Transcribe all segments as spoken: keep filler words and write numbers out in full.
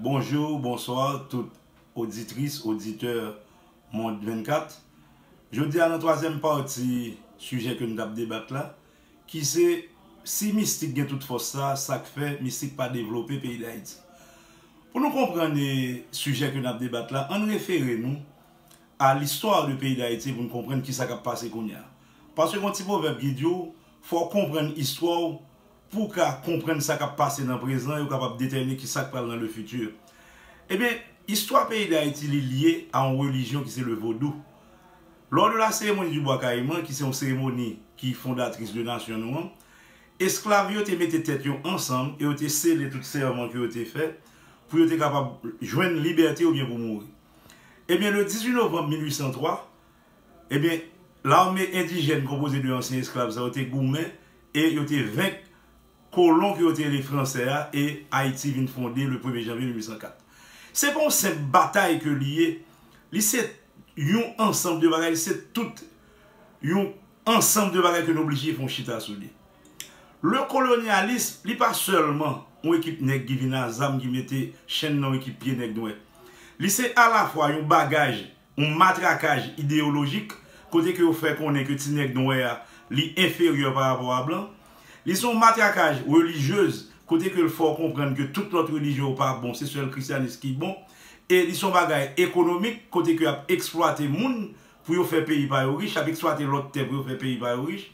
Bonjou, bonswa tout oditris, oditè Mond vennkat. Jodi a nan twazyèm pati sijè ke nou t ap debat la, ki se si mistik gen tout fòs sa, sa k fè mistik pa devlope peyi Dayiti. Pou nou konprann, eh, sijè ke n ap debat la, ann refere nou a listwa de peyi Dayiti pou n konprann kisa k ap pase kounye a. Paske gen yon ti pwovèb ki di w, fò w konprann istwa w pou w ka konprann sa k ap pase nan prezan e w kapab detèmine kisa k pral nan le futur. Ebyen, istwa peyi Dayiti li lye a yon relijyon ki se le vodou. Lors de la cérémonie du bois caïman, ki se yon seremoni ki fondatris de nasyon nou an, esklav yo te mete tèt yo ansanm e yo te sele tout sèman ke yo te fè pou yo te kapab jwenn libète oubyen pou mouri. Ebyen, le dizuit novanm mil uit san twa, ebyen, lame endijèn konpoze de ansyen esklav sa yo te goumen e yo te venk kolon ke yo te rele fransè a e Ayiti vin fonde le premye janvye mil uit san kat. Se pa yon senp batay ke li ye, li se yon ansanm de bagay, li se tout yon ansanm de bagay ke nou oblije fè yon chita sou li. Le kolonyalis, li pa sèlman yon ekip nèg ki vin a zam ki mete chenn nan yon ekip pye nèg nwè. Li se alafwa yon bagaj, yon matrakaj ideyolojik, kote ke yo fè konnen ke ti nèg nwè a, li enferyè pa rapò a blan. Li se yon matrakaj relijyez, kote ke l fè w konprann ke tout lòt relijyon yo pa bon, se sèl krisyanis ki bon. E li se yon bagay ekonomik, kote ke y ap eksplwate moun pou yo fè peyi pa yo rich, y ap eksplwate lòt tè pou yo fè peyi pa yo rich.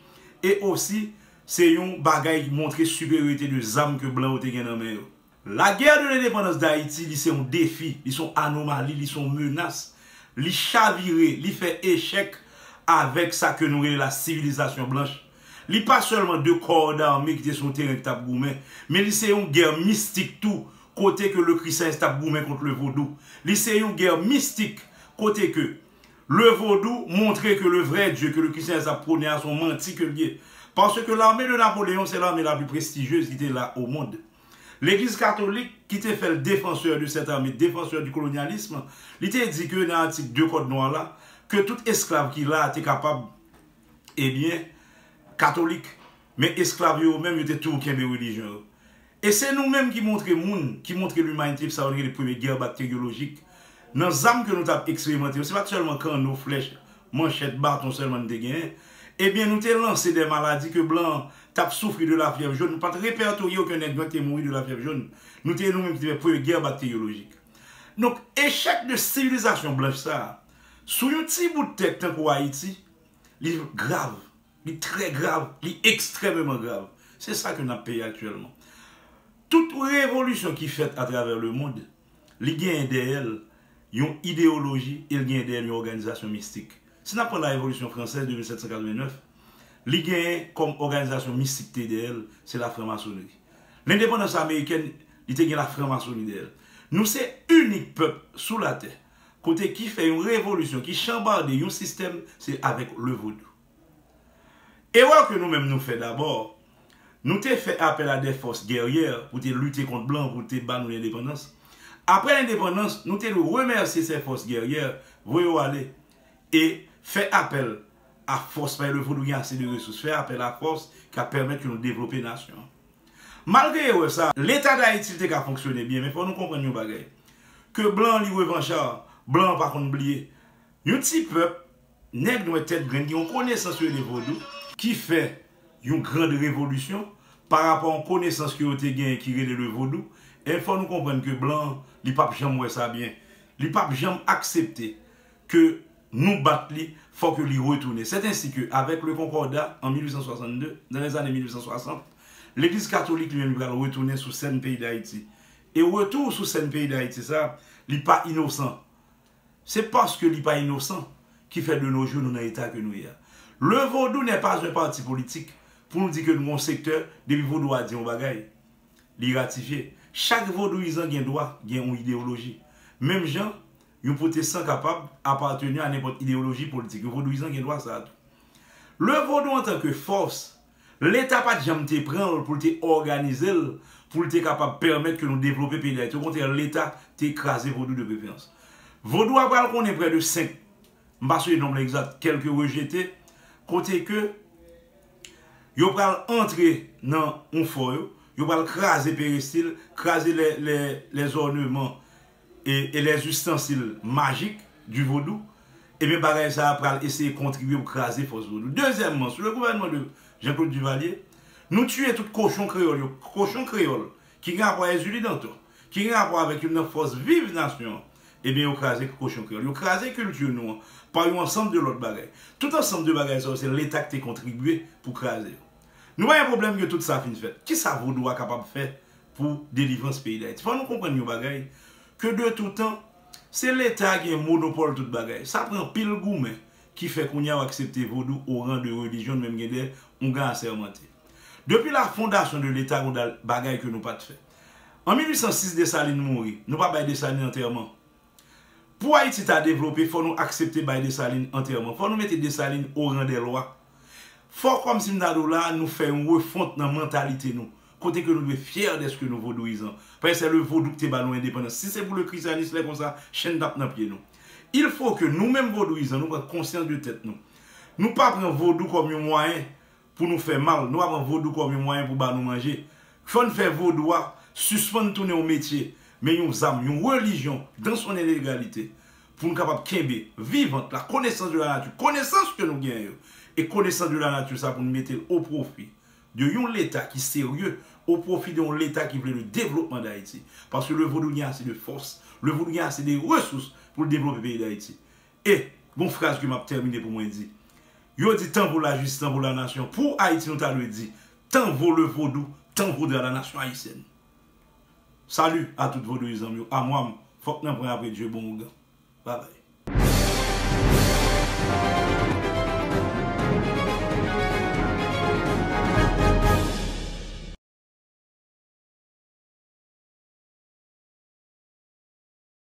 E osi, se yon bagay ki montre siperyarite de zam ke blan yo te gen nan men yo. La guerre de l'indépendance d'Haïti, li se yon defi, li se yon anomali, li se yon menas. Li chavire, li fè echèk avèk sa ke nou rele la sivilizasyon blanch. Li pa sèlman de kò dame ki te sou yon teren ki t ap goumen, men li se yon gè mistik tou, kote ke le krisyanis t ap goumen kont le vodou. Li se yon gè mistik, kote ke le vodou montre ke le vrè Dye ke le krisyanis ap pwone a se yon manti ke l ye. Paske lame de Napoleyon se lame la pli prestijyez ki te la o mond. Legliz katolik, ki te fè l défenseur de cette armée, défenseur du colonialisme, li te di ke nan atik de Kòd Nwa la, ke tout esklav ki la a te kapab, ebyen, katolik. Men esklav yo, yo menm, yo te toujou kenbe relijyon yo. E se nou menm ki montre moun, ki montre limanite sa yo rele premye gè bakteryolojik. Nan zam ke nou t ap eksperimante yo, se pa t sèlman kanno, flèch, manchèt, baton sèlman nou te genyen. Ebyen, nou te lanse de maladi ke blan an t ap soufri de lafyèv jòn. Nou pa t repètorye okenn nèg nwè ki te mouri de lafyèv jòn. Nou te ye nou menm ki te fè premye gè bakteryolojik. Donk, echèk de sivilizasyon blanch sa a, sou yon ti bout tè k tankou Ayiti, li grav. Li trè grav, li ekstrèmeman grav. Se sa ke n ap peye aktyèlman. Tout revolisyon ki fèt atravè lemonn, li genyen dèyè l yon ideyoloji e l genyen dèyè l yon òganizasyon mistik. Si n ap pran la Révolution française de mil sèt san katrevenèf, li genyen kòm òganizasyon mistik te dèyè l, se lafranmasonri. Lendepandans amerikèn, li te gen lafranmasonri dèyè l. Nou se inik pèp sou latè kote ki fè yon revolisyon, ki chanbade yon sistèm, se avèk le vodou. Erè ke nou menm nou fè dabò, nou te fè apèl a de fòs gèryè pou te lite kont blan, pou te ba nou lendepandans. Apre lendepandans, nou te dwe remèsye se fòs gèryè, voye yo ale, e fè apèl a fòs, paske le vodou gen ase de resous, fè apèl a fòs ki ap pèmèt ke nou devlope nasyon an. Malgre erè sa, Leta Dayiti te ka fonksyone byen, men fò nou konprann yon bagay. Ke blan an li revancha, blan an pa konn bliye. Yon ti pèp, nèg nwè tèt grenn, gen yon konesans yo rele vodou, ki fè yon grand revolisyon pa rapò a yon konesans ke yo te genyen ki rele le vodou. E fò nou konprann ke blan an, li p ap janm wè sa byen. Li p ap janm aksepte ke nou bat li, fò ke li retounen. C'est ainsi que, avec le Concordat en mil huit cent soixante-deux, dans les années mil huit cent soixante, Legliz Katolik li menm li pral retounen sou sèn peyi Dayiti. E retou sou sèn peyi Dayiti sa, li pa inosan. Se paske li pa inosan ki fè de nos jours nou nan eta ke nou ye a. Le Vodou n'est pas un parti politique pou nou di ke nou yon sektè, depi vodou a di yon bagay, li ratifye. Chak vodouyizan gen dwa gen yon ideyoloji. Menm jan yon pwotestan kapab apateni a nenpòt ideyoloji politik, yon vodouyizan gen dwa sa a tou. Le vodou antanke fòs, Leta pa t janm te pran l pou l te òganize l, pou l te kapab pèmèt ke nou devlope peyi Dayiti. Okontrè, Leta te kraze vodou de preferans. Vodou a pral konnen prè de senk, m pa sonje nonb la egzat, kèlke rejete, kote ke yo pral antre nan yon fò yo, Yo pral kraze perestil, kraze les, les, les ornements et, et les ustensiles magiques du vodou. Ebyen, bagay sa a pral eseye kontribye pou kraze fòs vodou. Dezyèmman, sou le gouvènman de Jean-Claude Duvalier, nou tiye tout kochon kreyòl yo. Kochon kreyòl ki gen rapò a Ezili Dantor, ki gen rapò avèk youn nan fòs viv nasyon an. Ebyen, yo kraze kochon kreyòl. Yo kraze kilti nou an pa yon ansanm de lòt bagay. Tout ansanm de bagay sa yo, se Leta ki te kontribye pou kraze yo. Nou pa gen pwoblèm ke tout sa fin fèt. Kisa vodou a kapab fè pou delivrans peyi Dayiti? Fò nou konprann yon bagay, ke de tout tan, se Leta ki gen monopòl tout bagay. Sa pran pil goumen ki fè kounye a yo aksepte vodou o ran de relijyon, nou menm gen de oungan asèmante. Depi la fondasyon de Leta, gen bagay ke nou pa t fè. An mil uit san sis, Desalin mouri. Nou pa bay Desalin antèman. Pou Ayiti ta devlope, fò nou aksepte bay Desalin antèman. Fò nou mete Desalin o ran dè lwa. Fò, kòmsi m ta di w la, nou fè yon refont nan mantalite nou. Kote ke nou dwe fyè dèske nou vodouyizan. Paske se le vodou ki te ba nou endepandans. Si se pou le christianisme, lè konsa, chenn t ap nan pye nou. Il faut que nou menm vodouyizan, nou pran konsyans de tèt nou. Nou pa pran vodou kòm yon mwayen pou nou fè mal. Nou pa pran vodou kòm yon mwayen pou ba nou manje. Fò n fè vodou a sispann tounen yon metye, men yon zam, yon relijyon dans son intégralité, pou nou kapab kenbe vivant la connaissance de la nature, konesans ke nou genyen yo, e konesans de la nature sa pou nou mete l o pwofi de yon Leta ki serye, o pwofi de yon Leta ki vle le devlopman Dayiti. Paske le vodou gen ase de fòs, le vodou gen ase de resous pou l devlope peyi Dayiti. E, gon fraz ke m ap tèmine pou mwen di. Yo di, tant vaut la justice, tant vaut la nation. Pou Ayiti, nou ta dwe di, tant vaut le vodou, tant vaudra la nation haïtienne. Salut à tout vodouyizan m yo. Amwam, fòk nan pran apre Dye bon ougan. Bye bye.